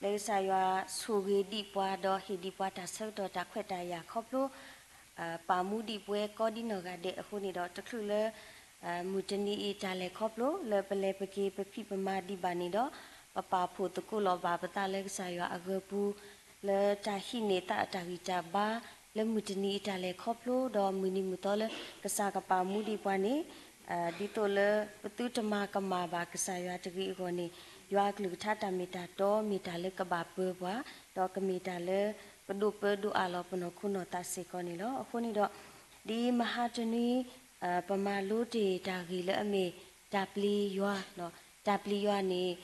လၢကစၢ်ယွၤဆိၣ်ဂ့ၤဒံးပှၤ ဒီးဟ့ၣ်ဒံးပှၤတၢ်ဆၢကတီၢ်တၢ်ခွဲးတၢ်ယာ်ခီဖျိ ပာ်မူဒံးပဝဲကိးဒံနီၢ်ဂၤဒဲးအဃိန့ၣ်ဒီး တချုးလၢ မုၢ်တနံၤအံၤတၢ်လဲၤခီဖျိ လၢပလဲၤပက့ၤပဖံးပမၤဒံးဘၣ်န့ၣ်ဒီး ပပာ်ဖှိၣ်သကိးလီၤဘၣ်ပသးလၢကစၢ်ယွၤအဂၢၤပူၤ လၢတၢ်ဟံးန့ၢ်သးအတၢ်ဂံၢ်တၢ်ဘါ လၢမုၢ်တနံၤအံၤတၢ်လဲၤခီဖျိ ဒီးမုၢ်နံၤမုၢ်သီလၢကစၢ်ကပာ်မူဒံးပှၤန့ၣ် ဒ်သိးလၢပသုတမၤကမၣ်ဘၣ်ကစၢ်ယွၤတဂ့ၤအဂီၢ်န့ၣ် ယွၤအကလုၢ်ကထါတၢ်မ့ၢ်တၢ်တီမ့ၢ်တၢ်လၢကဘၣ်ပၢပှၤ ဒီးကမ့ၢ်တၢ်လၢပဒိးပၢဒိးအးလီၤပနီၢ်ခိနီၢ်သးစ့ၢ်ကီးန့ၣ်လီၤ. အဃိန့ၣ်ဒီး ဒ်မဟါတနွံ ပမၤလိတ့ၢ်တၢ်ဂ့ၢ်လၢအမ့ၢ်တၢ်ပျံၤယွၤ, တၢ်ပျံၤယွၤန့ၣ်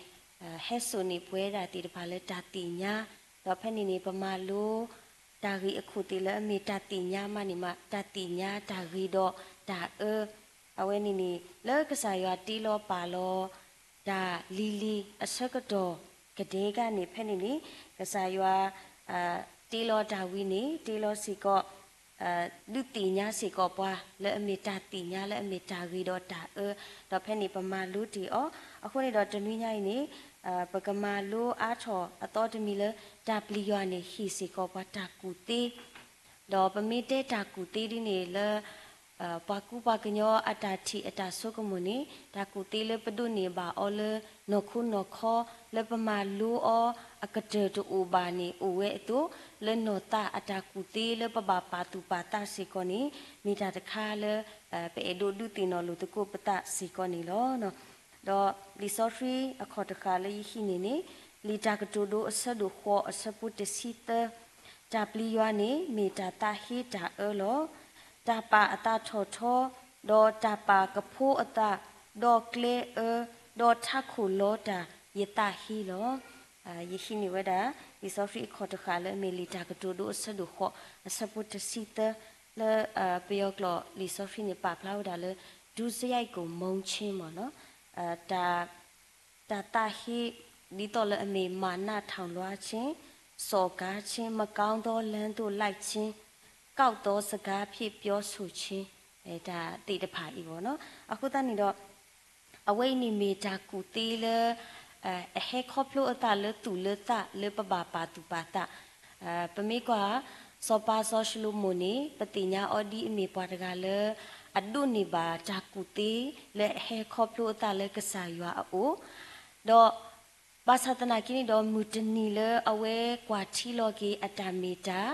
ဟဲစိာ်န့ၢ်ပဝဲဒၣ်သ့ၣ်တဖၣ်လၢတၢ်သ့ၣ်ညါ, ဒီးဖဲန့ၣ်န့ၣ် ပမၤလိ တၢ်ဂ့ၢ်အခိၣ်သ့ၣ်လၢအမ့ၢ်တၢ်သ့ၣ်ညါမးန့ၣ်မး တၢ်သ့ၣ်ညါတၢ်ဂ့ၤဒီးတၢ်အၢ, အဝဲန့ၣ်န့ၣ် လၢကစၢ်ယွၤတ့လီၤပာ်လီၤ တၢ်လံၤလံၤအဆၢကတီၢ်ကဒဲကန့ၣ် ဖဲန့ၣ်န့ၣ် ကစၢ်ယွၤ တ့လီၤတၢ်ဝံၤန့ၣ် တ့လီၤစ့ၢ်ကီး ဒုးသ့ၣ်ညါစ့ၢ်ကီးပှၤ လၢအမ့ၢ်တၢ်သ့ၣ်ညါလၢအမ့ၢ်တၢ်ဂ့ၤဒီးတၢ်အၢ, ဒီးဖဲန့ၣ်ပမၤလိတ့ၢ်အီၤ, အဃိန့ၣ်ဒီးတနွံညါအံၤန့ၣ် ပကမၤလိအါထီၣ်အသီတမံၤလၢ တၢ်ပျံၤယွၤန့ၣ် ဟ့ၣ်စ့ၢ်ကီးပှၤတၢ်ကူၣ်သ့ ဒီးပမ့ၢ်တဲတၢ်ကူၣ်သ့ဒ်န့ၣ်လၢ ပှၤကူပှၤကညီအတၢ်ထံၣ်အတၢ်ဆိကမိၣ်န့ၣ် တၢ်ကူၣ်သ့လၢပဒိးန့ၢ်ဘၣ်အီၤလၢနီၢ်ခိနီၢ်ခီ လၢပမၤလိအီၤအကတၢၢ်တအိၣ်ဘၣ်န့ၣ် အိၣ်ဝဲအသိး လၢနီၢ်သးအတၢ်ကူၣ်သ့လၢပဘၣ်ပာ်သူၣ်ပာ်သးစ့ၢ်ကီးန့ၣ် မ့ၢ်တၢ်တခါလၢ ပအဲၣ်ဒိးဒုးသ့ၣ်နီၣ်လိာ်သကိးပသးစ့ၢ်ကီးန့ၣ်လီၤ. ဒီးလံာ်စီဆှံအခီၣ်တဃၣ်လၢယဟံးန့ၢ်န့ၣ် လံာ်တၢ်ကတိၤဒိအဆၢဒိၣ်ဃိးအဆၢဖိတဆံသၢ, တၢ်ပျံၤယွၤန့ၣ် မ့ၢ်တၢ်သးဟ့တၢ်အၢလီၤ. တၢ်ပာ်အသးထီၣ်ထီ, ဒီးတၢ်ပာ်ကဖိအသး, ဒီးကျဲအၢ, ဒီးထးခိၣ်လီတၢ် ယသးဟ့လီၤ. ယဟံးန့ၢ်ဝဲဒၣ် လံာ်စီဆှံအခီၣ်တဃၣ်လၢအမ့ၢ်လံာ်တၢ်ကတိၤဒိအဆၢဒိၣ်ဃိးအဆၢဖိတဆံသၢ လၢပယီၤကျိာ်လံာ်စီဆှံန့ၣ် ပာ်ဖျါဝဲဒၣ်လၢ ဒုစရိုက်ကို မုန်းခြင်း မ့ၢ်နီၤ တၢ်သးဟ့ ဒ်သိးလၢအမ့ၢ် မနထောင်လွှားခြင်း, စော်ကားခြင်း, မကောင်းသောလမ်းသို့လိုက်ခြင်း, ကောက်သောစကားဖြင့်ပြောဆိုခြင်း တၢ်သ့ၣ်တဖၣ်အံၤဘၣ်နီၤ. အဃိသတးန့ၣ်ဒီး အဝဲအံၤန့ၣ်မ့ၢ်တၢ်ကူၣ်သ့လၢ အဟဲခီဖျိအသးလၢသူၣ်လၢသးလၢပဘၣ်ပာ်သူၣ်ပာ်သး ပမ့ၢ်ကွၢ် စီၤပၤစီၤၡလိၤမိၣ်န့ၣ် ပသ့ၣ်ညါအီၤဒ်အမ့ၢ်ပှၤတဂၤလၢ အဒိးန့ၢ်ဘၣ်တၢ်ကူၣ်သ့ လၢအဟဲခီဖျိအသးလၢကစၢ်ယွၤအအိၣ်, ဒီး ဘၣ်ဆၣ်သနာ်က့န့ၣ်ဒီး မုၢ်တနံၤလၢအဝဲကွၢ်ထံလီၤက့ၤအတၢ်မ့ၢ်တၢ်,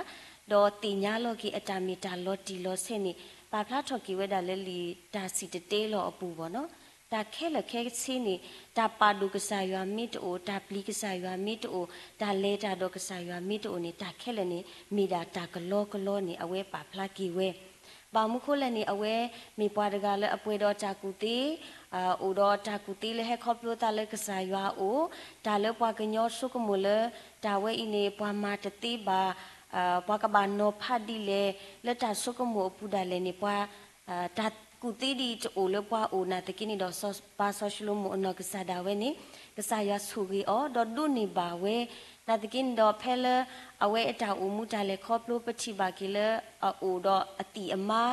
ဒီးသ့ၣ်ညါလီၤက့ၤအတၢ်မ့ၢ်တၢ်လီၤတံၢ်လီၤဆဲးန့ၣ် ပာ်ဖျါထီၣ်က့ၤဝဲဒၣ်လၢလံာ်တၢ်စံၣ်တဲၤတဲလီၤအပူၤဘၣ်နီၤ. တၢ်ခဲလၢာ်ခဲဆ့န့ၣ် တၢ်ပာ်ဒိၣ်ကစၢ်ယွၤမ့ၢ်တအိၣ်, တၢ်ပျံၤကစၢ်ယွၤမ့ၢ်တအိၣ်, တၢ်လဲၤတၢ်ဒီးကစၢ်ယွၤမ့ၢ်တအိၣ်န့ၣ် တၢ်ခဲလၢာ်န့ၣ် မ့ၢ်ဒၣ်တၢ်ကလီကလီန့ၣ် အဝဲပာ်ဖျါက့ၤဝဲ ဘၣ်မနုၤဃိလဲၣ်န့ၣ် အဝဲမ့ၢ်ပှၤတဂၤလၢအပှဲၤဒီးတၢ်ကူၣ်သ့, အိၣ်ဒီးတၢ်ကူၣ်သ့လၢဟဲခီဖျိသးလၢကစၢ်ယွၤအအိၣ်, တၢ်လၢပှၤကညီဆိကမိၣ်လၢ တၢ်ဝဲအံၤန့ၣ် ပှၤမၤတသ့ဘၣ်, ပှၤကဘၣ်နီၤဖးဒ်လဲၣ်, လၢတၢ်ဆိကမိၣ်အပူၤဒၣ်လဲာ်န့ၣ် ပှၤ တၢ်ကူၣ်သ့ဒ်အံၤတအိၣ်လၢပှၤအအိၣ်နာ်သက့န့ၣ်ဒီး စီၤပၤစီၤၡလိၤမိၣ်အနီၢ်ကစၢ်ဒၣ်ဝဲန့ၣ် ကစၢ်ယွၤဆိၣ်ဂ့ၤအီၤ ဒီးဒိးန့ၢ်ဘၣ်ဝဲ, နာ်သက့န့ၣ်ဒီး ဖဲလၢအဝဲအတၢ်အိၣ်မူတၢ်လဲၤခီဖျိ ပထံၣ်ဘၣ်က့ၤလၢအအိၣ်ဒီးအသံၣ်အမါ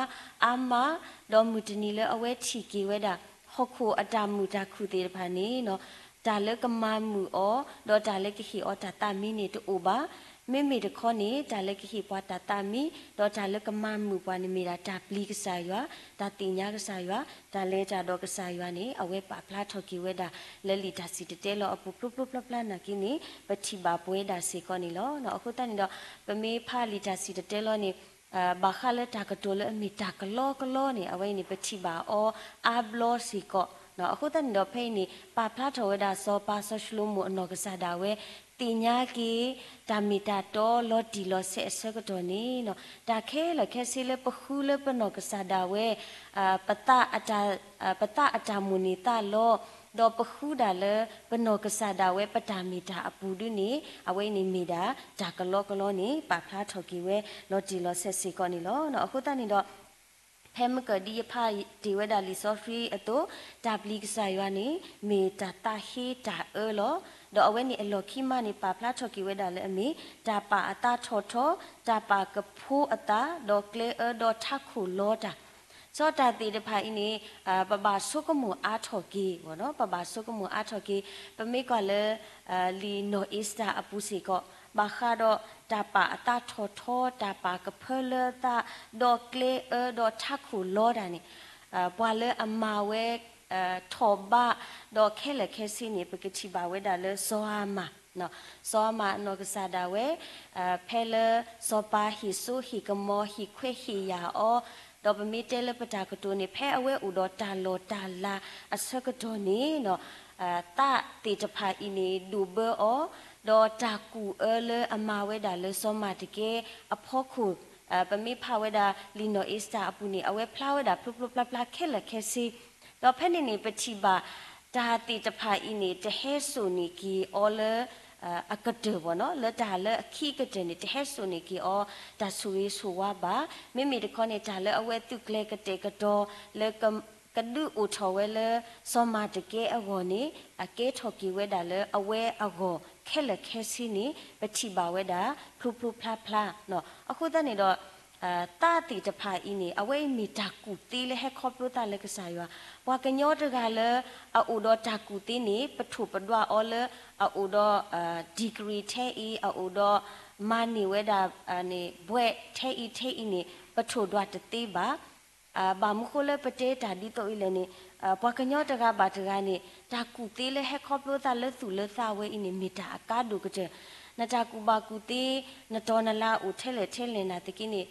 အါမး, ဒီးမုၢ်တနံၤလၢအဝဲထံၣ်က့ၤဝဲဒၣ် ဟီၣ်ခိၣ်အတၢ်မုာ်တၢ်ခုၣ်သ့ၣ်တဖၣ်န့ၣ် တၢ်လၢကမၤမုာ်အီၤ ဒီးတၢ်လၢကဟ့ၣ်အီၤတၢ်သးမံန့ၣ်တအိၣ်ဘၣ်. မ့မ့ၢ်တခီန့ၣ် တၢ်လၢကဟ့ၣ်ပှၤတၢ်သးမံ ဒီးတၢ်လၢကမၤမုာ်ပှၤန့ၣ်မ့ၢ်ဒၣ်တၢ်ပျံၤကစၢ်ယွၤ, တၢ်သ့ၣ်ညါကစၢ်ယွၤ, တၢ်လဲၤတၢ်ဒီးကစၢ်ယွၤန့ၣ် အဝဲပာ်ဖျါထီၣ်က့ၤဝဲဒၣ် လၢလံာ်တၢ်စံၣ်တဲၤတဲလီၤအပူၤဖျိဖျိဖျါဖျါနာ်က့န့ၣ် ပထံၣ်ဘၣ်ပဝဲဒၣ်စ့ၢ်ကီးန့ၣ်လီၤ. အဃိသတးန့ၣ်ဒီး ပမ့ၢ်ဖးလံာ်တၢ်စံၣ်တဲၤတဲလီၤန့ၣ် ဘၣ်ဃးလၢတၢ်ကတိၤလၢအမ့ၢ်တၢ်ကလီကလီန့ၣ် အဝဲအံၤန့ၣ် ပထံၣ်ဘၣ်အီၤအါဘျီစ့ၢ်ကီး. အဃိသတးန့ၣ်ဒီး ဖဲအံၤန့ၣ် ပာ်ဖျါထီၣ်ဝဲဒၣ်စီၤပၤစီၤၡလိၤမိၣ်အနီၢ်ကစၢ်ဒၣ်ဝဲ သ့ၣ်ညါက့ၤ တၢ်မ့ၢ်တၢ်တီလီၤတံၢ်လီၤဆဲးအဆၢကတီၢ်န့ၣ် တၢ်ခဲလၢာ်ခဲဆ့လၢပဃုလၢပနီၢ်ကစၢ်ဒၣ်ဝဲ ပသးအတၢ်မိၣ်န့ၢ်သးလီ, ဒီးပဃုဒၣ်လၢ ပနီၢ်ကစၢ်ဒၣ်ဝဲပတၢ်မ့ၢ်တၢ်အပူၤဒ်န့ၣ် အဝဲအံၤန့ၣ်မ့ၢ်ဒၣ် တၢ်ကလီကလီန့ၣ် ပာ်ဖျါထီၣ်က့ၤဝဲ လီၤတံၢ်လီၤဆဲးစ့ၢ်ကီးန့ၣ်လီၤ. အဃိသတးန့ၣ်ဒီး ဖဲမုၢ်ကၢၢ်ဒ်ယဖးတ့ၢ်ဝဲဒၣ်လံာ်စီဆှံအသိး တၢ်ပျံၤကစၢ်ယွၤန့ၣ် မ့ၢ်တၢ်သးဟ့တၢ်အၢလီၤ. ဒီးအဝဲန့ၣ်အလီၢ်ခံမးန့ၣ် ပာ်ဖျါထီၣ်က့ၤဝဲဒၣ်လၢအမ့ၢ် တၢ်ပာ်အသးထီၣ်ထီ, တၢ်ပာ်ကဖိအသး, ဒီးကျဲအၢ, ဒီးထးခိၣ်လီတၢ် စီၤတၢ်သ့ၣ်တဖၣ်အံၤန့ၣ် ပဘၣ်ဆိကမိၣ်အါထီၣ်က့ၤ, ပဘၣ်ဆိကမိၣ်အါထီၣ်က့ၤ, ပမ့ၢ်ကွၢ်လၢ လံာ်နီၢ်အ့ၤစတၢၣ်အပူၤစ့ၢ်ကီး, ဘၣ်ဃးဒီးတၢ်ပာ်အသးထီၣ်ထီ, တၢ်ပာ်ကဖၢလၢသး, ဒီးကျဲအၢ, ဒီးထးခိၣ်လီတၢ်န့ၣ်, ပှၤလၢအမၤဝဲ ထီၣ်ဘး, ဒီးခဲလၢာ်ခဲဆ့န့ၣ် ပကထံၣ်ဘၣ်ဝဲဒၣ်လၢစီၤအၤမၣ်, စီၤအၤမၣ်အနီၢ်ကစၢ်ဒၣ်ဝဲ ဖဲလၢစီၤပၤဟ့ၣ်စိဟ့ၣ်ကမီၤ ဟ့ၣ်ခွဲးဟ့ၣ်ယာ်အီၤ, ဒီးပမ့ၢ်တဲလၢပတၢ်ကတိၤန့ၣ် ဖဲအဝဲအိၣ်ဒီးတၢ်လီၢ်တၢ်လၤအဆၢကတီၢ်န့ၣ် သးသ့ၣ်တဖၣ်အံၤန့ၣ် ဒိၣ်ဘၢအီၤ, ဒီးတၢ်ကူၣ်အၢလၢအမၤဝဲဒၣ်လၢစီၤမၢ်တကဲအဖီခိၣ်, ပမ့ၢ်ဖးဝဲဒၣ်လံာ်နီၢ်အ့ၤစတၢၣ်အပူၤန့ၣ် အဝဲဖျါဝဲဒၣ်ဖျိဖျိဖျါဖျါခဲလၢာ်ခဲဆ့, ဒီးဖဲန့ၣ်န့ၣ် ပထံၣ်ဘၣ် တၢ်သ့ၣ်တဖၣ်အံၤန့ၣ် တဟဲစိာ်န့ၢ်က့ၤအီၤလၢ အကတၢၢ်ဘၣ်နီၤ, လၢတၢ်လၢအခံကတၢၢ်န့ၣ် တဟဲစိာ်န့ၢ်က့ၤအီၤ တၢ်ဆိၣ်ဂ့ၤဆိၣ်ဝါဘၣ်. မ့မ့ၢ်တခီန့ၣ် တၢ်လၢအဝဲသုးကျဲၤကတဲာ်ကတီၤ လၢ ကဒုးအိၣ်ထီၣ်ဝဲလၢ စီၤမၢ်တကဲအဂီၢ်န့ၣ် အကဲထီၣ်က့ၤဝဲဒၣ်လၢအဝဲအဂီၢ်ခဲလၢာ်ခဲဆ့န့ၣ် ပထံၣ်ဘၣ်ဝဲဒၣ် ဖျိဖျိဖျါဖျါ. အဃိသတးန့ၣ်ဒီး သးသ့ၣ်တဖၣ်အံၤန့ၣ် အဝဲအံၤမ့ၢ်တၢ်ကူၣ်သ့လၢဟဲခီဖျိသးလၢကစၢ်ယွၤ, ပှၤကညီတဂၤလၢ အအိၣ်ဒီးတၢ်ကူၣ်သ့န့ၣ် ပထိၣ်ပဒွးအီၤလၢ အအိၣ်ဒီး degree ထဲအံၤ အအိၣ်ဒီး မၤန့ၢ်ဝဲဒၣ် ဘွဲ့ထဲအံၤထဲအံၤန့ၣ် ပထိၣ်ဒွးတသ့ဘၣ်. ဘၣ်မနုၤဃိလၢပတဲတၢ်ဒ်သိးအံၤလဲၣ်န့ၣ် ပှၤကညီတဂၤဘၣ်တဂၤန့ၣ် တၢ်ကူၣ်သ့လၢဟဲခီဖျိသးလၢသူၣ်လၢသးဝဲအံၤန့ၣ် မ့ၢ်တၢ်အကါဒိၣ်ကတၢၢ်. နတၢ်ကူၣ်ဘၣ်ကူၣ်သ့ နတီၤနလၤအိၣ်ထဲလဲၣ်ထဲလဲၣ်နာ်သက့န့ၣ်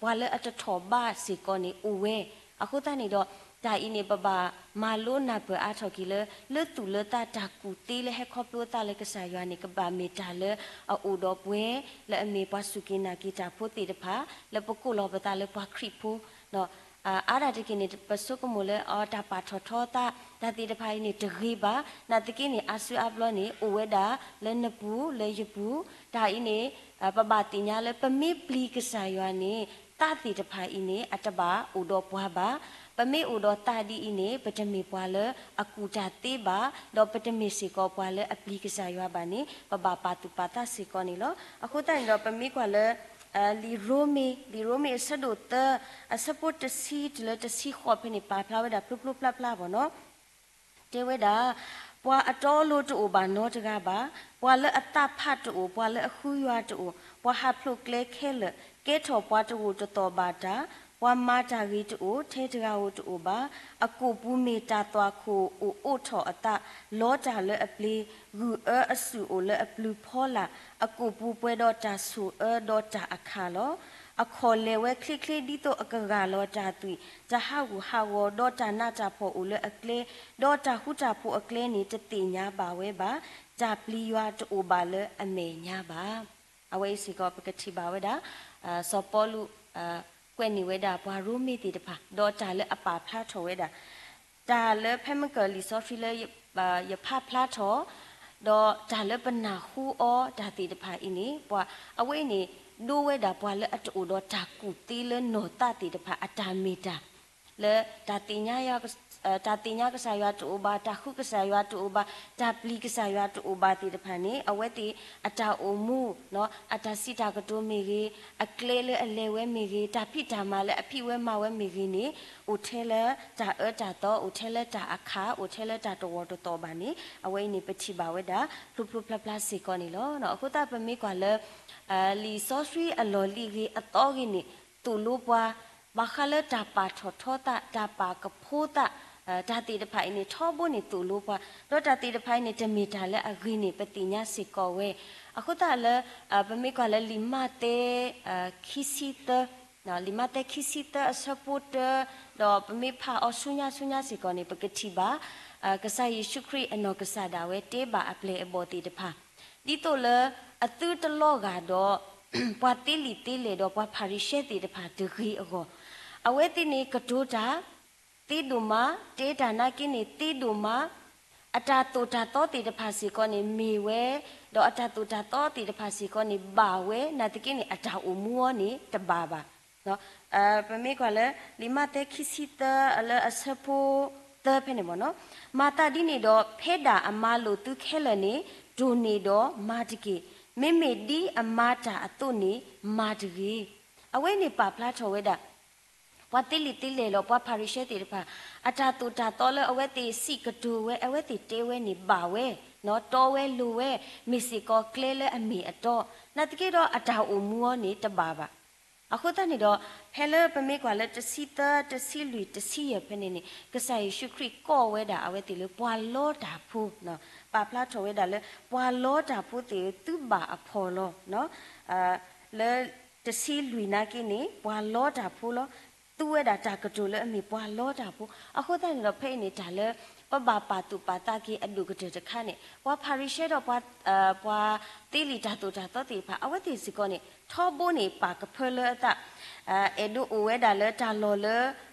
ပှၤလၢအတထီၣ်ဘးစ့ၢ်ကီးန့ၣ်အိၣ်ဝဲ. အဃိသတးန့ၣ်ဒီး တၢ်အံၤန့ၣ် ပဘၣ်မၤလိနၢ်ပၢၢ်အါထီၣ်က့ၤလၢ လၢသူၣ်လၢသးတၢ်ကူၣ်သ့လၢဟဲခီဖျိသးလၢကစၢ်ယွၤန့ၣ် ကဘၣ်မ့ၢ်တၢ်လၢအအိၣ်ဒီးပှဲၤ လၢအမ့ၢ်ပှၤစူၢ်က့ၤနာ်က့ၤတၢ်ဖိသ့ၣ်တဖၣ် လၢပကိးလီၤပသးလၢပှၤခရံာ်ဖိ အါဒၣ်တက့ၢ်န့ၣ် ပဆိကမိၣ်လၢ အတၢ်ပာ်ထီၣ်ထီသး တၢ်သ့ၣ်တဖၣ်အံၤန့ၣ်တဂ့ၤဘၣ်. နာ်သက့န့ၣ် အါစုအါဘျီန့ၣ် အိၣ်ဝဲဒၣ်လၢနပူၤလၢယပူၤ, တၢ်အံၤန့ၣ် ပဘၣ်သ့ၣ်ညါလၢပမ့ၢ်ပျံၤကစၢ်ယွၤန့ၣ် သးသ့ၣ်တဖၣ်အံၤန့ၣ် အတဘၣ်အိၣ်ဒီးပှၤဘၣ်. ပမ့ၢ်အိၣ်ဒီးသးဒ်အံၤန့ၣ် ပတမ့ၢ်ပှၤလၢအကူၣ်တၢ်သ့ဘၣ်, ဒီးပတမ့ၢ်စ့ၢ်ကီးပှၤလၢအပျံၤကစၢ်ယွၤဘၣ်န့ၣ် ပဘၣ်ပာ်သူၣ်ပာ်သးစ့ၢ်ကီးန့ၣ်လီၤ. အဃိသတးန့ၣ်ဒီး ပမ့ၢ်ကွၢ်လၢ လံာ်ရိမ့ၤ, လံာ်ရိမ့ၤအဆၢဒိၣ်သၢ အဆၢဖိတဆံတုၤလၢတဆံဃိးဖဲန့ၣ် ပာ်ဖျါဝဲဒၣ်ဖျိဖျိဖျါဖျါဘၣ်နီၤ. တဲဝဲဒၣ်, ပှၤအတီအလိၤတအိၣ်ဘၣ်နီတဂၤဘၣ်, ပှၤလၢအသးဖးတအိၣ်, ပှၤလၢအဃုယွၤတအိၣ်, ပှၤဟးဖျိးကျဲခဲလၢာ်, ကဲထီၣ်ပှၤတဂိာ်တသီၣ်ဘၣ်တၢ်, ပှၤမၤတၢ်ဂ့ၤတအိၣ်, ထဲတဂၤဧိၤတအိၣ်ဘၣ်. အကိာ်ပူၤမ့ၢ်တၢ်သွၣ်ခိၣ်အိၣ်အိးထီၣ်အသး, လီတၢ်လၢအပျ့ၤ, ဂုၢ်အၢအစုၣ်အိၣ်လၢအပျုၤဖီလာ်, အကိာ်ပူၤပှဲၤဒီးတၢ်ဆိၣ်အၢဒီးတၢ်အခၣ်လီၤ. အခီၣ်လဲၢ်ဝဲချ့ချ့ဒ်သိးအကဂၢ်လီၤတၢ်သွံၣ်, တၢ်ဟးဂူာ်ဟးဂီၤဒီးတၢ်နးတၢ်ဖှီၣ်အိၣ်လၢအကျဲ, ဒီးတၢ်ဃူတၢ်ဖိးအကျဲန့ၣ် တသ့ၣ်ညါဘၣ်ဝဲဘၣ်. တၢ်ပျံၤယွၤတအိၣ်ဘၣ်လၢအမဲာ်ညါဘၣ်. အဝဲအံၤစ့ၢ်ကီးပကထံၣ်ဘၣ်ဝဲဒၣ် စီၤပီလူး ကွဲးန့ၢ်ဝဲဒၣ်ပှၤရိမ့ၤသ့ၣ်တဖၣ် ဒီးတၢ်လၢအပာ်ဖျါထီၣ်ဝဲဒၣ် တၢ်လၢဖဲမုၢ်ကၢၢ်လံာ်စီဆှံလၢ ယဖးဖျါထီၣ် ဒီးတၢ်လၢပနၢ်ဟူအီၤတၢ်သ့ၣ်တဖၣ်အံၤန့ၣ် ပှၤအဝဲအံၤန့ၣ် ဒိဝဲဒၣ်ပှၤလၢအတအိၣ်ဒီးတၢ်ကူၣ်သ့လၢနီၢ်သးသ့ၣ်တဖၣ် အတၢ်မ့ၢ်တၢ် လၢ တၢ်သ့ၣ်ညါကစၢ်ယွၤတအိၣ်ဘၣ်, တၢ်ဃုကစၢ်ယွၤတအိၣ်ဘၣ်, တၢ်ပျံၤကစၢ်ယွၤတအိၣ်ဘၣ်သ့ၣ်တဖၣ်န့ၣ် အဝဲသ့ၣ်အတၢ်အိၣ်မူ အတၢ်စံးတၢ်ကတိၤမ့ၢ်ဂ့ၤ, အကျဲလၢအလဲၤဝဲမ့ၢ်ဂ့ၤ, တၢ်ဖံးတၢ်မၤလၢအဖံးဝဲမၤဝဲမ့ၢ်ဂ့ၤန့ၣ် အိၣ်ထဲလၢတၢ်အၢတၢ်သီ, အိၣ်ထဲလၢတၢ်အခၣ်, အိၣ်ထဲလၢတၢ်တဝီတတီၤဘၣ်န့ၣ် အဝဲအံၤန့ၣ် ပထံၣ်ဘၣ်ဝဲဒၣ် ဖျိဖျိဖျါဖျါစ့ၢ်ကီးန့ၣ်လီၤ. အဃိသတးပမ့ၢ်ကွၢ်လၢ လံာ်စီဆှံအလီၢ်လံၤဂ့ၤအသီဂ့ၤန့ၣ် သိၣ်လိပှၤ ဘၣ်ဃးလၢတၢ်ပာ်ထီၣ်ထီသး, တၢ်ပာ်ကဖိသး, တၢ်သ့ၣ်တဖၣ်အံၤန့ၣ် ထီဘိန့ၣ်သိၣ်လိပှၤ, ဒီးတၢ်သ့ၣ်တဖၣ်အံၤန့ၣ် တမ့ၢ်တၢ်လၢအဂ့ၤန့ၣ် ပသ့ၣ်ညါစ့ၢ်ကီးဝဲ. အဃိသတးလၢ ပမ့ၢ်ကွၢ်လၢလံာ်မးသဲ ခံဆံသၢ, လံာ်မးသဲခံဆံသၢအဆၢဖိတၢ, ဒီးပမ့ၢ်ဖးအီၤဆူညါဆူညါစ့ၢ်ကီးန့ၣ် ပကထံၣ်ဘၣ် ကစၢ်ယ့ၣ်ၡူးခရံာ်အနီၢ်ကစၢ်ဒၣ်ဝဲတဲဘၣ်အပျဲၢ်အဘီၣ်သ့ၣ်တဖၣ် ဒ်သိးလၢအသုတလီၤဂာ်ဒီး ပှၤသ့လံာ်သ့လဲၢ်ဒီးပှၤဖၤရံၤၡဲသ့ၣ်တဖၣ်တဂ့ၤအဂီၢ်, အဝဲသ့ၣ်န့ၣ်ကတိၤတၢ်သ့ဒိၣ်မး, တဲတၢ်နာ်က့န့ၣ်သ့ဒိၣ်မး, အတၢ်သိၣ်တၢ်သီသ့ၣ်တဖၣ်စ့ၢ်ကီးန့ၣ်မ့ၢ်ဝဲ, ဒီးအတၢ်သိၣ်တၢ်သီသ့ၣ်တဖၣ်စ့ၢ်ကီးန့ၣ် ဘၣ်ဝဲ, နာ်သက့န့ၣ် အတၢ်အိၣ်မူအီၤန့ၣ်တဘၣ်ဘၣ်. ပမ့ၢ်ကွၢ်လၢ လံာ်မးသဲခံဆံသၢလၢအဆၢဖိသၢဖဲန့ၣ်ဘၣ်နီၤ, မၤသးဒ်န့ၣ်ဒီး ဖဲဒၣ်အမၤလိာ်သုခဲလၢာ်န့ၣ် တိၢ်န့ၢ်ဒီးမၤတက့ၢ်. မ့မ့ၢ်ဒ်အမၤတၢ်အသိးန့ၣ် မၤတဂ့ၤ. အဝဲန့ၣ်ပာ်ဖျါထီၣ်ဝဲဒၣ် ပှၤသ့လံာ်သ့လဲၢ်လီၤ ပှၤဖၤရံၤၡဲသ့ၣ်တဖၣ် အတၢ်သိၣ်တၢ်သီလၢအဝဲသ့ၣ်စံးကတိၤဝဲ အဝဲသ့ၣ်တဲဝဲန့ၣ်ဘၣ်ဝဲ, တီဝဲလိၤဝဲ, မ့ၢ်စ့ၢ်ကီးကျဲလၢအမ့ၢ်အတီ, နာ်သက့ဒီးအတၢ်အိၣ်မူအီၤန့ၣ်တဘၣ်ဘၣ်. အဃိသတးန့ၣ်ဒီး ဖဲလၢပမ့ၢ်ကွၢ်လၢတဆံသၢ, တဆံလွံၢ်, တဆံယဲၢ်ဖဲန့ၣ်န့ၣ် ကစၢ်ယ့ၣ်ၡူးခရံာ်ကိးဝဲဒၣ်အဝဲသ့ၣ်လၢပှၤလီတၢ်ဖိ, ပာ်ဖျါထီၣ်ဝဲဒၣ်လၢ ပှၤလီတၢ်ဖိသ့ၣ်ဧၢ သုဘၣ်အဖှီၣ်လီၤ. လၢတဆံလွံၢ်နာ်က့န့ၣ် ပှၤလီတၢ်ဖိလီၤ. သူဝဲဒၣ်တၢ်ကတိၤလၢအမ့ၢ်ပှၤလီတၢ်ဖိ. အဃိသတးန့ၣ်ဒီး ဖဲအံၤန့ၣ် တၢ်လၢပဘၣ်ပာ်သူၣ်ပာ်သးက့ၤအဒိၣ်ကတၢၢ်တခါန့ၣ် ပှၤဖၤရံၤၡဲဒီး ပှၤသ့လံာ်တၢ်သိၣ်တၢ်သီသ့ၣ်တဖၣ် အဝဲသ့ၣ်စ့ၢ်ကီးန့ၣ် ထီဘိန့ၣ် ပာ်ကဖၢလၢအသး အဲၣ်ဒိးအိၣ်ဝဲဒၣ်လၢတၢ်လီၢ်လၢ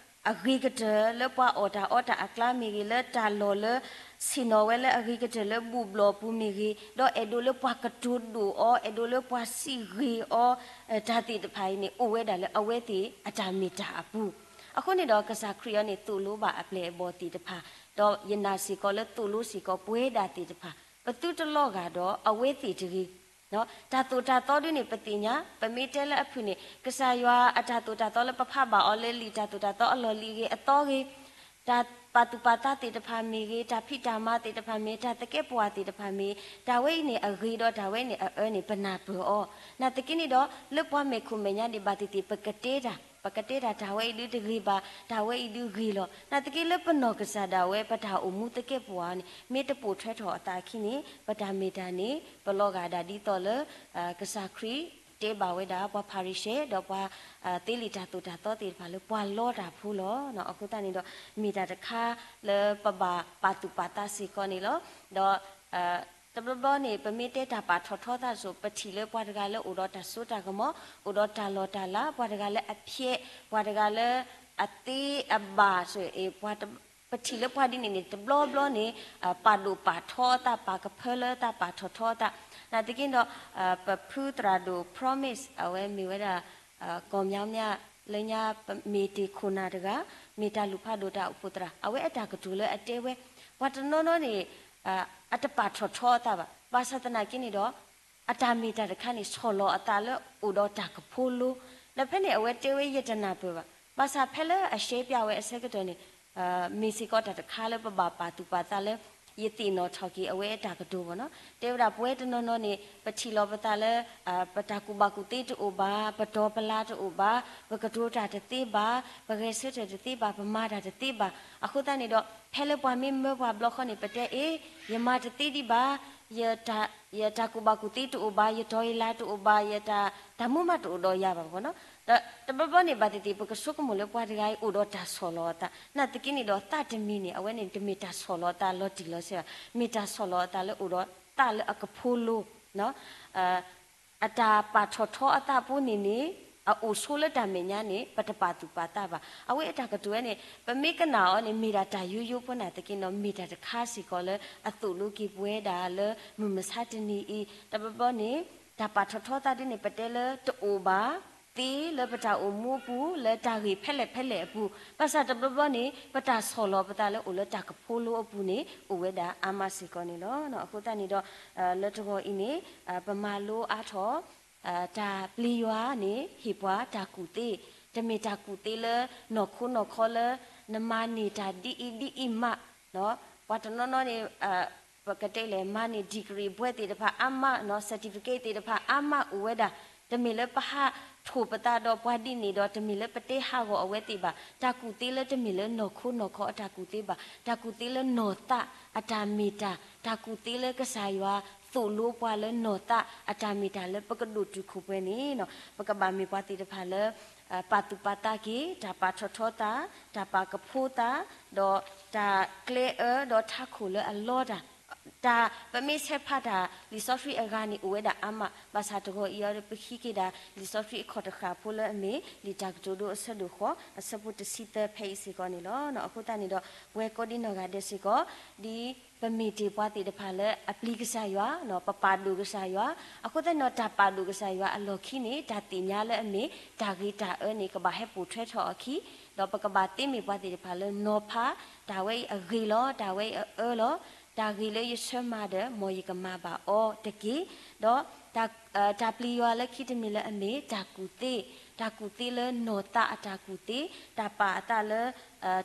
အဂ့ၤကတၢၢ်လၢပှၤအီၣ်တၢ်အီတၢ်အကျါမ့ၢ်ဂ့ၤ, လၢတၢ်လီၢ်လၢဆ့ၣ်နီၤဝဲလၢအဂ့ၤကတၢၢ်လၢဘူၣ်ဘျီၣ်ပူၤမ့ၢ်ဂ့ၤ, ဒီးအဲၣ်ဒိးလၢပှၤကတိၤဒိၣ်အီၤ, အဲၣ်ဒိးလၢပှၤစံးဂ့ၤအီၤ, တၢ်သ့ၣ်တဖၣ်အံၤန့ၣ် အိၣ်ဝဲဒၣ်လၢအဝဲသ့ၣ်အတၢ်မ့ၢ်တၢ်အပူၤ. အဃိန့ၣ်ဒီး ကစၢ်ခရံာ်အံၤန့ၣ် သိၣ်လိဘၣ်အပျဲၢ်အဘီၣ်သ့ၣ်တဖၣ်, ဒီးယနာ်စ့ၢ်ကီးလၢသိၣ်လိစ့ၢ်ကီးပဝဲဒၣ်သ့ၣ်တဖၣ်, ပသုတလီၤဂာ်ဒီးအဝဲသ့ၣ်တဂ့ၤ တၢ်သိၣ်တၢ်သီဒ်န့ၣ် ပသ့ၣ်ညါ, ပမ့ၢ်တဲလၢအဖုၣ်န့ၣ် ကစၢ်ယွၤအတၢ်သိၣ်တၢ်သီလၢပဖးဘၣ်အီၤလၢလံာ်တၢ်သိၣ်တၢ်သီအလီၢ်လံၤဂ့ၤအသီဂ့ၤ, တၢ်ပာ်သူၣ်ပာ်သးသ့ၣ်တဖၣ်မ့ၢ်ဂ့ၤ, တၢ်ဖံးတၢ်မၤသ့ၣ်တဖၣ်မ့ၢ်, တၢ်သကဲးပဝးသ့ၣ်တဖၣ်မ့ၢ်, တၢ်ဝဲအံၤန့ၣ်အဂ့ၤဒီးတၢ်ဝဲအံၤန့ၣ်အအၢန့ၣ် ပနၢ်ပၢၢ်အီၤ. နာ်သက့န့ၣ်ဒီး လၢပှၤမဲာ်ခိၣ်မဲာ်ညါဒံးဘၣ်သ့ၣ်သ့ၣ် ပကတဲတၢ်, ပကတဲတၢ်တၢ်ဝဲအံၤဒုတဂ့ၤဘၣ်, တၢ်ဝဲအံၤဒုဂ့ၤလီၤ. နာ်သက့လၢပနီၢ်ကစၢ်ဒၣ်ဝဲ ပတၢ်အိၣ်မူသကဲးပဝးန့ၣ် မ့ၢ်တပိာ်ထွဲထီၣ်အသးအခံန့ၣ် ပတၢ်မ့ၢ်တၢ်န့ၣ် ပလီၤဂာ်ဒၣ်ဒ်သိးလၢ ကစၢ်ခရံာ်တဲဘၣ်ဝဲဒၣ် ပှၤဖၤရံၤၡဲ ဒီးပှၤသ့လံာ်တၢ်သိၣ်တၢ်သီသ့ၣ်တဖၣ်လၢပှၤလီတၢ်ဖိလီၤ. အဃိသတးန့ၣ်ဒီး မ့ၢ်တၢ်တခါလၢပဘၣ်ပာ်သူၣ်ပာ်သးစ့ၢ်ကီးန့ၣ်လီၤ. ဒီး တဘျီဘျီန့ၣ် ပမ့ၢ်တဲတၢ်ပာ်ထီၣ်ထီသးစ့ၢ် ပထံၣ်လၢပှၤတဂၤလၢအိၣ်ဒီးတၢ်စိတၢ်ကမီၤ, အိၣ်ဒီးတၢ်လီၢ်တၢ်လၤ, ပှၤတဂၤလၢအဖျဲး, ပှၤတဂၤလၢအသ့အဘၣ်စ့ၢ်, ပထံၣ်လၢပှၤဒ်န့ၣ်န့ၣ် တဘျီဘျီန့ၣ် ပာ်ဒိၣ်ပာ်ထီအသး, ပာ်ကဖၢလၢအသး, ပာ်ထီၣ်ထီအသး. နာ်သက့ဒီး ပဖုသရၣ်ဒိၣ် Promise အဝဲမ့ၢ်ဝဲဒၣ် ကီၢ်မၠါမၠါ လၢညါ မ့ၢ်တ့ၢ်ခိၣ်နၢ်တဂၤ, မ့ၢ်တၢ်လူၢ်ဖးဒိၣ်တၢ်အိၣ်ဖှိၣ်သရၣ်, အဝဲအတၢ်ကတိၤလၢအတဲဝဲ, ပှၤတနီၤနီၤန့ၣ် အတပာ်ထီၣ်ထီအသးဘၣ်. ဘၣ်ဆၣ်သနာ်က့န့ၣ်ဒီး အတၢ်မ့ၢ်တၢ်တခါန့ၣ် ဆီၣ်လီၤအသးလၢအိၣ်ဒီးတၢ်ကဖိလိ, ဒီးဖဲန့ၣ်အဝဲတဲဝဲ ယတနၢ်ပၢၢ်ဘၣ်. ဘၣ်ဆၣ်ဖဲလၢအရှဲပျးဝဲအဆၢကတီၢ်န့ၣ် မ့ၢ်စ့ၢ်ကီးတၢ်တခါလၢပဘၣ်ပာ်သူၣ်ပာ်သးလၢ ယသ့ၣ်နီၣ်ထီၣ်က့ၤအဝဲအတၢ်ကတိၤဘၣ်နီၤ. တဲဝဲဒၣ်ပဝဲတနီၤနီၤန့ၣ် ပထံၣ်လီၤပသးလၢ ပတၢ်ကူၣ်ဘၣ်ကူၣ်သ့တအိၣ်ဘၣ်, ပတီၤပလၤတအိၣ်ဘၣ်, ပကတိၤတၢ်တသ့ဘၣ်, ပဂဲၤဆၢထၢၣ်တသ့ဘၣ်, ပမၤတၢ်တသ့ဘၣ်. အဃိသတးန့ၣ်ဒီး ဖဲလၢပှၤမ့ၢ်မၢပှၤဘျီဃီန့ၣ် ပတဲအ့ၣ် ယမၤတသ့ဒံးဘၣ်, ယတၢ်ကူၣ်ဘၣ်ကူၣ်သ့တအိၣ်ဘၣ်, ယတီၤယလၤတအိၣ်ဘၣ်, ယတၢ်မူမးတအိၣ်ဒီးယၤဘၣ်ဘၣ်နီၤ. ဒီးတဘျီဘျီန့ၣ် ဘၣ်သ့ၣ်သ့ၣ် ပကဆိကမိၣ်လၢပှၤတဂၤအံၤအိၣ်ဒီးတၢ်ဆီၣ်လီၤအသး, နာ်သက့န့ၣ်ဒီးသးတမံၤန့ၣ် အဝဲန့ၣ်တမ့ၢ်တၢ်ဆီၣ်လီၤအသးလီၤတံၢ်လီၤဆဲးဘၣ်, မ့ၢ်တၢ်ဆီၣ်လီၤအသးလၢအိၣ်ဒီးသးလၢအကဖိလိ အတၢ်ပာ်ထီၣ်ထီအသးဖိန့ၣ်န့ၣ် အအိၣ်ဆိလၢတၢ်မဲာ်ညါန့ၣ် ပတပာ်သူၣ်ပာ်သးဘၣ်. အဝဲအတၢ်ကတိၤဝဲန့ၣ် ပမ့ၢ်ကနၣ်အီၤန့ၣ် မ့ၢ်ဒၣ်တၢ်ယိယိဖိနာ်သက့နီၤ မ့ၢ်တၢ်တခါစ့ၢ်ကီးလၢအသိၣ်လိက့ၤပဝဲဒၣ်လၢမုၢ်မဆါတနံၤအံၤ. တဘျီဘျီန့ၣ် တၢ်ပာ်ထီၣ်ထီသးဒ်န့ၣ် ပတဲလၢတအိၣ်ဘၣ်သ့လၢပတၢ်အိၣ်မူအပူၤ လၢတၢ်ဂ့ၢ်ဖဲလဲၣ်ဖဲလဲၣ်အပူၤ, ဘၣ်ဆၣ်တဘျီဘျီန့ၣ် ပတၢ်ဆီၣ်လီၤပသးလၢအိၣ်လၢတၢ်ကဖိလိအပူၤန့ၣ် အိၣ်ဝဲဒၣ်အါမးစ့ၢ်ကီးန့ၣ်လီၤ. အဃိသတးန့ၣ်ဒီး လၢတဂီၤအံၤန့ၣ် ပမၤလိအါထီၣ် တၢ်ပျံၤယွၤန့ၣ် ဟ့ၣ်ပှၤတၢ်ကူၣ်သ့, တမ့ၢ်တၢ်ကူၣ်သ့လၢနီၢ်ခိနီၢ်ခီလၢ နမၤန့ၢ်တၢ်ဒ်အံၤဒ်အံၤမး, ပှၤတနီၤနီၤန့ၣ် ပကတဲလဲၣ် မၤန့ၢ် degree ဘွဲ့သ့ၣ်တဖၣ်အါမး, certificate သ့ၣ်တဖၣ်အါမးအိၣ်ဝဲဒၣ်, တမ့ၢ်လၢပဟးထိၣ်ပသးဒီးပှၤဒ်န့ၣ်ဒီး တမ့ၢ်လၢပတဲဟးဂီၤအဝဲသ့ၣ်ဘၣ်. တၢ်ကူၣ်သ့လၢတမ့ၢ်လၢနီၢ်ခိနီၢ်ခီအတၢ်ကူၣ်သ့ဘၣ်, တၢ်ကူၣ်သ့လၢနီၢ်သးအတၢ်မ့ၢ်တၢ်, တၢ်ကူၣ်သ့လၢကစၢ်ယွၤသိၣ်လိပှၤလၢနီၢ်သးအတၢ်မ့ၢ်တၢ်လၢပကဒိၣ်တုာ်ခိၣ်ပှဲၤန့ၣ် ပကဘၣ်မ့ၢ်ပှၤသ့ၣ်တဖၣ်လၢ ပာ်သူၣ်ပာ်သးက့ၤ တၢ်ပာ်ထီၣ်ထီသး, တၢ်ပာ်ကဖိသး, ဒီးတၢ်ကျဲအၢဒီးထးခိၣ်လၢအလီတၢ်, တၢ်ပမ့ၢ်ဆဲးဖးတၢ်လံာ်စီဆှံအဂၤန့ၣ် အိၣ်ဝဲဒၣ်အါမး, ဘၣ်ဆၣ်တဂီၤအံၤအံၤဒီး ပဟံးက့ၤဒၣ်လံာ်စီဆှံအခီၣ်တဃၣ်ဖိလၢအမ့ၢ် လံာ်တၢ်ကတိၤဒိအဆၢဒိၣ်ဃိး အဆၢဖိတဆံသၢဖဲအံၤစ့ၢ်ကီးန့ၣ်လီၤ. အဃိသတးန့ၣ်ဒီး ပဝဲကိးဒံနီၢ်ဂၤဒဲးစ့ၢ်ကီး ဒ်ပမ့ၢ်တ့ၢ်ပှၤသ့ၣ်တဖၣ်လၢအပျံၤကစၢ်ယွၤ, ပပာ်ဒိၣ်ကစၢ်ယွၤ, အဃိသတးန့ၣ်ဒီး တၢ်ပာ်ဒိၣ်ကစၢ်ယွၤအလီၢ်ခံန့ၣ် တၢ်သ့ၣ်ညါလၢအမ့ၢ် တၢ်ဂ့ၤတၢ်အၢန့ၣ် ကဘၣ်ဟဲပိာ်ထွဲထီၣ်အခံ, ဒီးပကဘၣ်သ့မ့ၢ်ပှၤသ့ၣ်တဖၣ်လၢနီၤဖး တၢ်ဝဲအံၤအဂ့ၤလီၤ, တၢ်ဝဲအံၤအအၢလီၤ, တၢ်ဂ့ၤလၢယဆၢမၤဒီး မ်ယကမၤဘၣ်အီၤတက့ၢ်. ဒီးတၢ်ပျံၤယွၤလၢခံတမံၤလၢအမ့ၢ်တၢ်ကူၣ်သ့, တၢ်ကူၣ်သ့လၢနီၢ်သးအတၢ်ကူၣ်သ့, တၢ်ပာ်အသးလၢ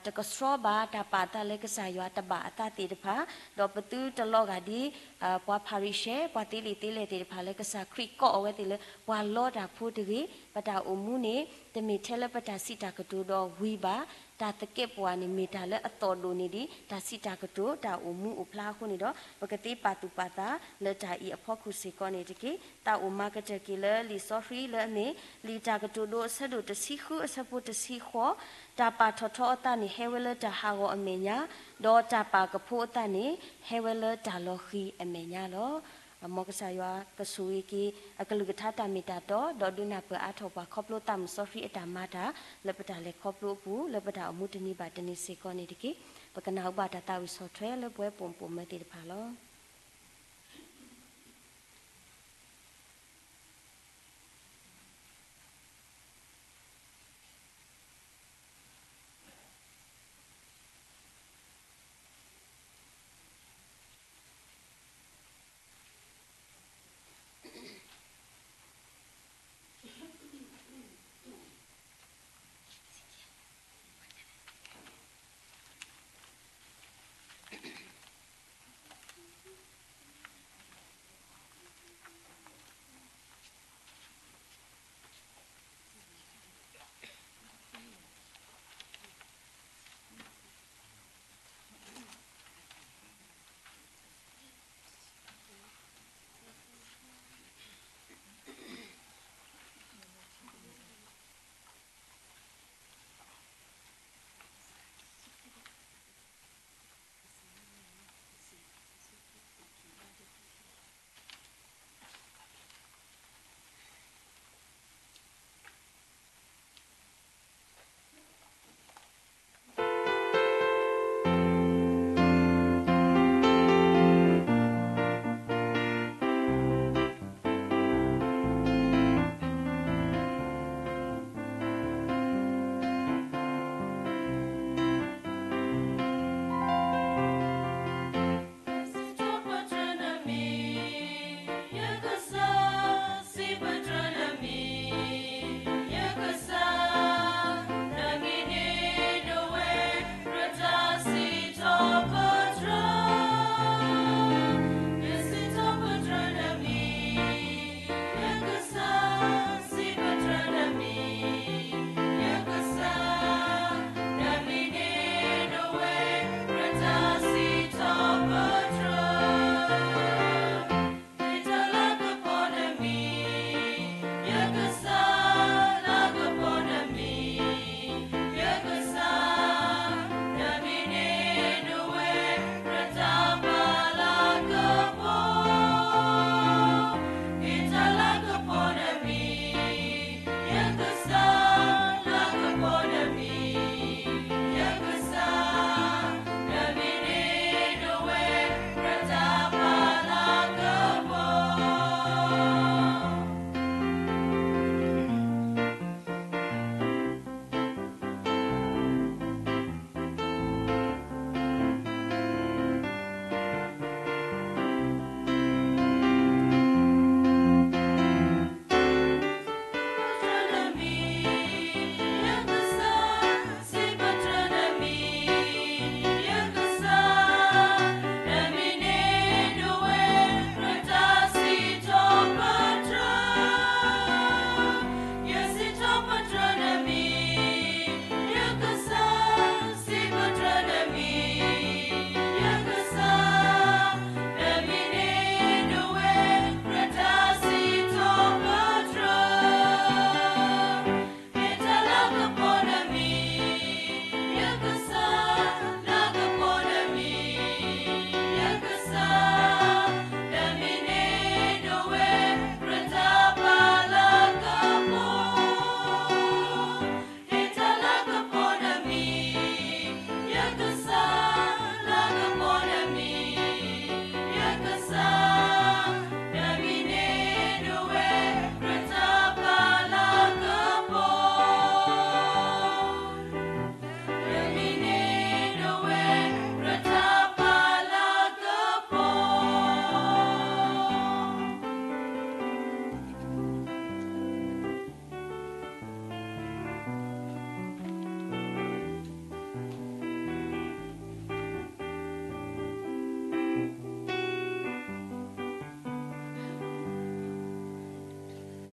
တကဆှီဘၣ်, တၢ်ပာ်အသးလၢကစၢ်ယွၤတဘၣ်အသးသ့ၣ်တဖၣ်, ဒီးပသုတလီၤဂာ်ဒ် ပှၤဖၤရံၤၡဲ ပှၤသ့လံာ်သ့လဲၢ်သ့ၣ်တဖၣ်လၢ ကစၢ်ခရံာ်ကိးအဝဲသ့ၣ်လၢ ပှၤလီတၢ်ဖိတဂ့ၤ. ပတၢ်အိၣ်မူန့ၣ် တမ့ၢ်ထဲလၢပတၢ်စံးတၢ်ကတိၤဒီးဝံၤဘၣ်, တၢ်သကဲးပဝးန့ၣ် မ့ၢ်တၢ်လၢအသီၣ်ဒိၣ်န့ၢ်ဒံး တၢ်စံးတၢ်ကတိၤ တၢ်အိၣ်မူအိၣ်ဖျါအဃိန့ၣ်ဒီး ပကသ့ပာ်သူၣ်ပာ်သးလၢတၢ်အံၤအဖီခိၣ်စ့ၢ်ကီးန့ၣ်တက့ၢ်. သးအိၣ်မၤကတၢၢ်က့ၤလၢလံာ်စီဆှံလၢအမ့ၢ် လံာ်တၢ်ကတိၤဒိအဆၢဒိၣ်တဆံဃုအဆၢဖိတဆံဃိး, တၢ်ပာ်ထီၣ်ထီအသးန့ၣ် ဟဲဝဲလၢတၢ်ဟးဂီၤအမဲာ်ညါ, ဒီးတၢ်ပာ်ကဖိအသးန့ၣ် ဟဲဝဲလၢတၢ်လီၤဃံၤအမဲာ်ညါလီၤ. မ်ကစၢ်ယွၤကဆိၣ်ဂ့ၤက့ၤ အကလုၢ်ကထါတၢ်မ့ၢ်တၢ်တီ, ဒီးဒုးနၢ်ပၢၢ်အါထီၣ်ပှၤခီဖျိသးမုၢ်စီဆှံအတၢ်မၤတၢ် လၢပတၢ်လဲၤခီဖျိအပူၤ လၢပတၢ်အိၣ်မူတနံၤဘၣ်တနံၤစ့ၢ်ကီးန့ၣ်တက့ၢ်. ပကနၢ်ဟူဘၣ်တၢ်သးဝံၣ်ဆီၣ်ထွဲလၢပဝဲပိာ်မုၣ်ပိာ်မၢၤသ့ၣ်တဖၣ်လီၤ.